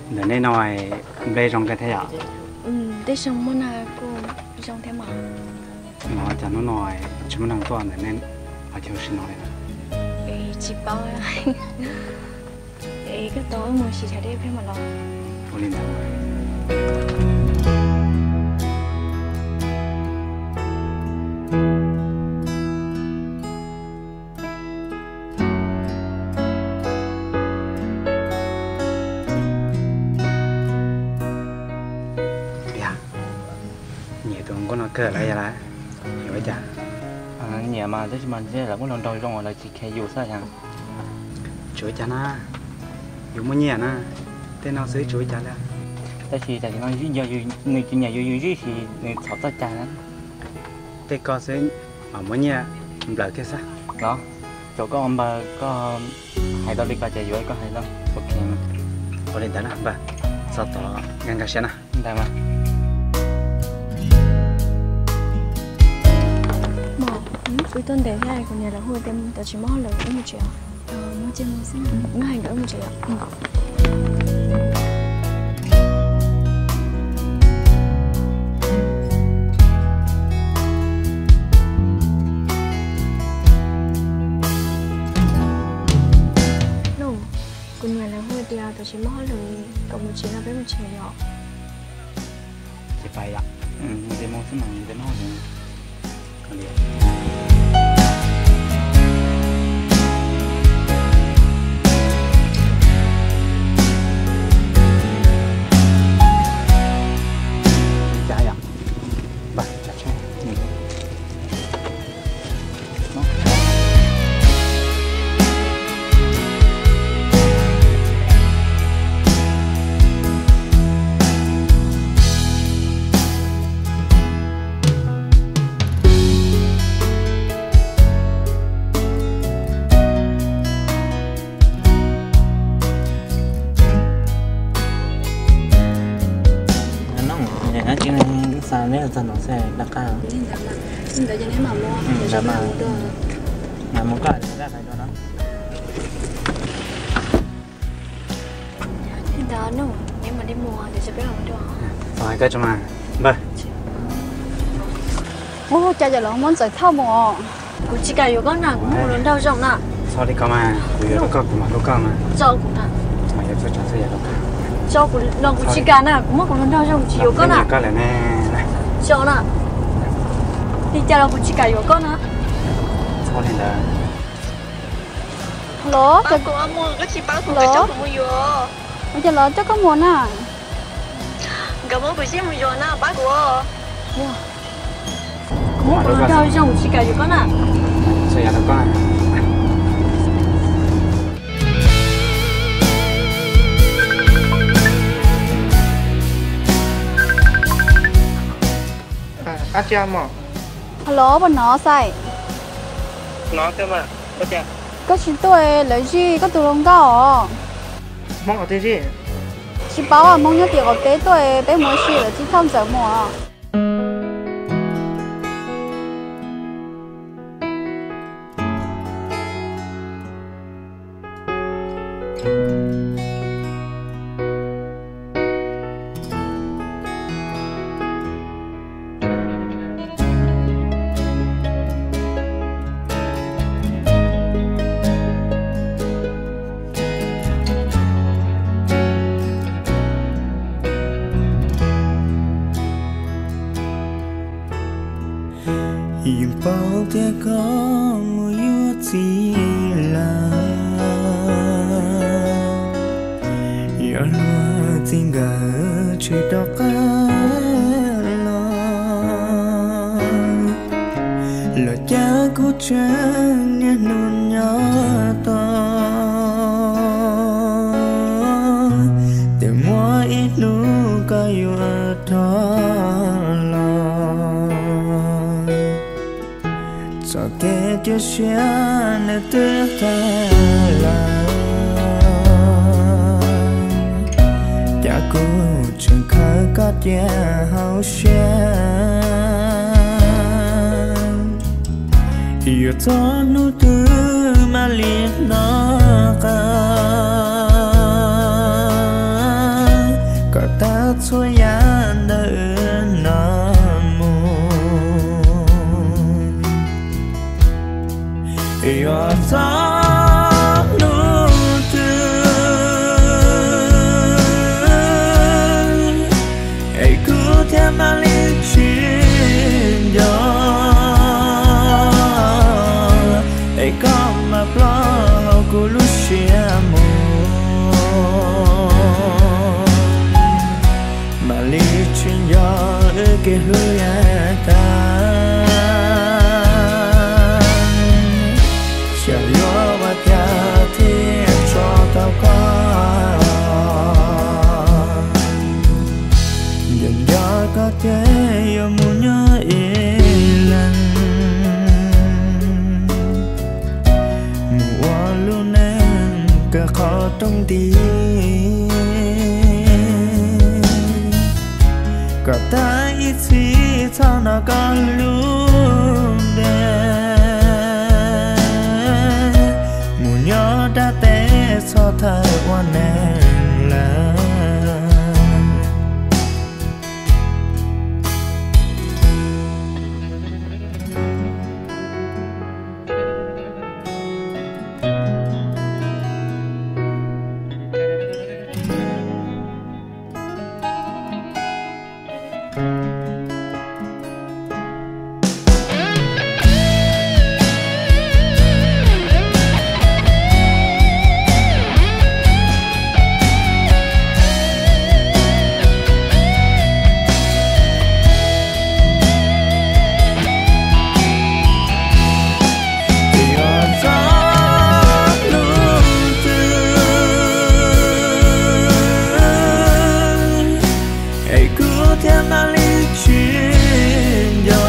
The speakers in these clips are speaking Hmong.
Ntawm nej no nplej zoo kawg thiab yom? Tej zaug muaj na, kuj zoo thiab mas. Los cas hnub no tsis muaj neeg tuaj ntawm nej qhov chaw ua si no li na? Tsis paub. Es koj tau wb mus ua si thaum deb peb mam los. Ua li ntawd. Nyiam tus hluas nkauj no kawg lawm yog lawm. Yuav ua cas? Nyiam mas tab sis mas lawv muab hluas nraug zoo lawv tsis kheev yus xwb yog. Tsis ua cas na, yus muaj nyiaj na, tej no xwb tsis ua cas li. Tab sis tam sim no yog nws tsis nyiam yus, yus zij ces nws txhob txoj cai na. Tej ko xwb mas muaj nyiaj nplawm kiag xwb. Los, tsuav koj ua npawg koj hais tau li ko ces yuav koj hais tau. Ok, ua li ntawd na npawg, txhob txhob nkag siab na. Ntawd mas. Wb tuaj ntev thiab kuv niam lawv hu tias tau tsis muaj hauj lwm, wb mus tsev os. Wb hais nkawd wb mus tsev os. Kuv niam lawv hu tias tau tsis muaj hauj lwm, kom mus tsev no peb mus tsev yom. Ces pais yom, ntev mus xwb mas ntev mus. Tsis xav neb txog no xwb, dab qab. Ntawd ces neb mam mus, mam mus koj hais rau no. Ntawd neb mam li mus, peb mam mus dua. Txhob hais koj tso mas npawg. Ua cas yog los muab Ntxawm thauj mus os? Kuv tsis kam yuav koj na, kuv muaj kuv hluas nraug zoo na. Txhob li ko mas, kuv yuav koj kuv mam hlub koj mas. Tso kuv na. Tso kuv los kuv tsis kam na, kuv muaj kuv hluas nraug zoo kuv tsis yuav koj na. Koj lawm ne. Tso na. Li cas los kuv tsis kam yuav koj na. Txhob li ntawd. Los, los, ua cas los coj koj mus na? Nkawd muab kuv coj mus yos na, pab kuv. Kuv muaj kuv hluas nraug zoo tsis kam yuav koj na. Hello, puas hnov Xais? Koj tsis tuaj lawv zij koj tus hluas nkauj os. Tsis paub, Hmoob nyob tim qaum teb tuaj, peb mus ua si lawv tsis thauj Ntxawm mus os. Yeej paub tias koj mus yuav txiv lawm, yog luag txiv nkawd tsis rov qab los, los cas kuv tseem niaj hnub nyob tos, ces muaj ib hnub koj yuav rov los. Txoj kev cia siab nws twb tag lawm, cas kuv tseem khaws koj cia hauv siab. Yuav txog hnub twg mam li hnov qab, txhua yam ntawm no mus. Yuav txog hnub twg es kuv thiaj mam li tsis nco, es koj mam ploj hauv kuv lub siab mus, mam li tsis nco wb kev hlub yav tag. Xyov yuav ua cas thiaj tso tau koj, nco nco koj ces yuav mus nyob ib leeg, mus ua lub neej kawg qhov rooj nti, kom tag ib txhis txhob hnov koj lub npe, mus nyob dab teb txhob thawj ua neeg lawm. Yuav txog hnub twg es kuv thiaj mam li tsis nco,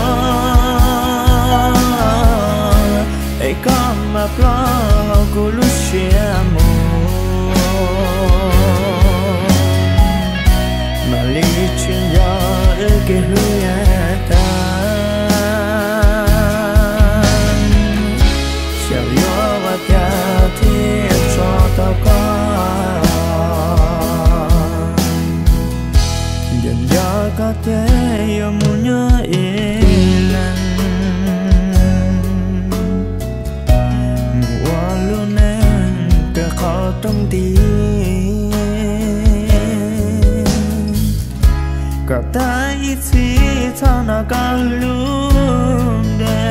es koj mam ploj hauv kuv lub siab mus, mam li tsis nco wb kev hlub yav tag. Xyov yuav ua cas thiaj tso tau koj, nco nco koj ces yuav mus nyob ib leeg, mus ua lub neej kawg qhov rooj nti, kom tag ib txhis txhob hnov koj lub npe,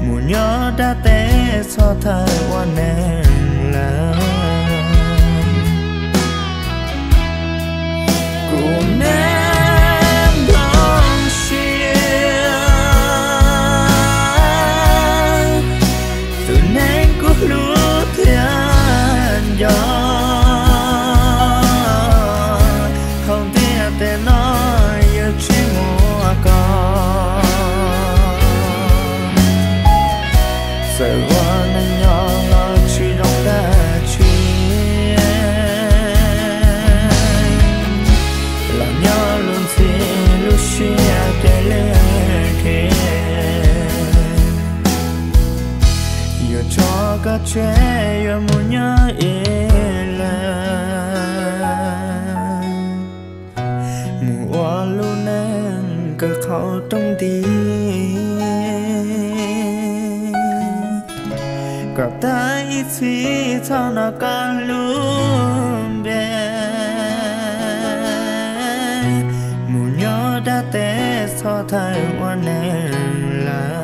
mus nyob dab teb txhob thawj ua neeg lawm. Kuv me nplooj siab, tus neeg kuv hlub thiab nco, hauv ntiaj teb no yuav tsis muaj koj. Txawm ua neej nyob los tsis zoo dab tsi, los nyob luag ntxhi lub siab ces lwj khiv. Yuav tso koj tseg yuav mus nyob ib leeg, mus ua lub neej kawg qhov rooj nti, kom tag ib txhis txhob hnov koj lub npe, mus nyob dab teb txhob thawj ua neeg lawm.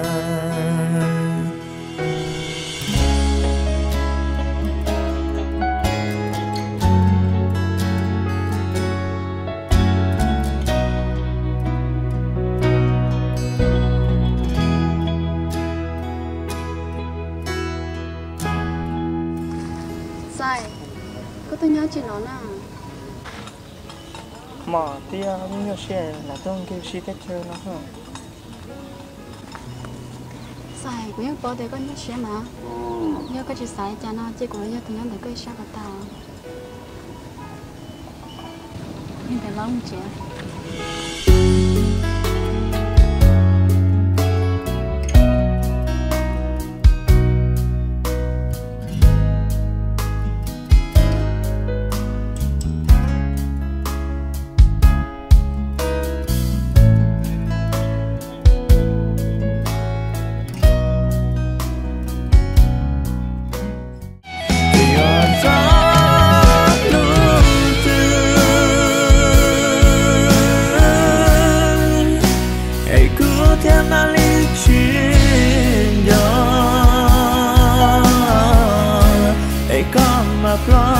Xais, koj tuaj nyob tsis no na? Mom thiab nyuaj siab lawv tuaj nkees si teb chaws no. Xais, kuv yeej paub tias koj nyuaj siab mas. Yog koj tsis xav li cas no ces kuv los yog tus nyob ntawm koj ib sab ko tau. Ntawm lub tsev. koj lub txwv, es kuv thiaj mam li tsis nco, es koj mam ploj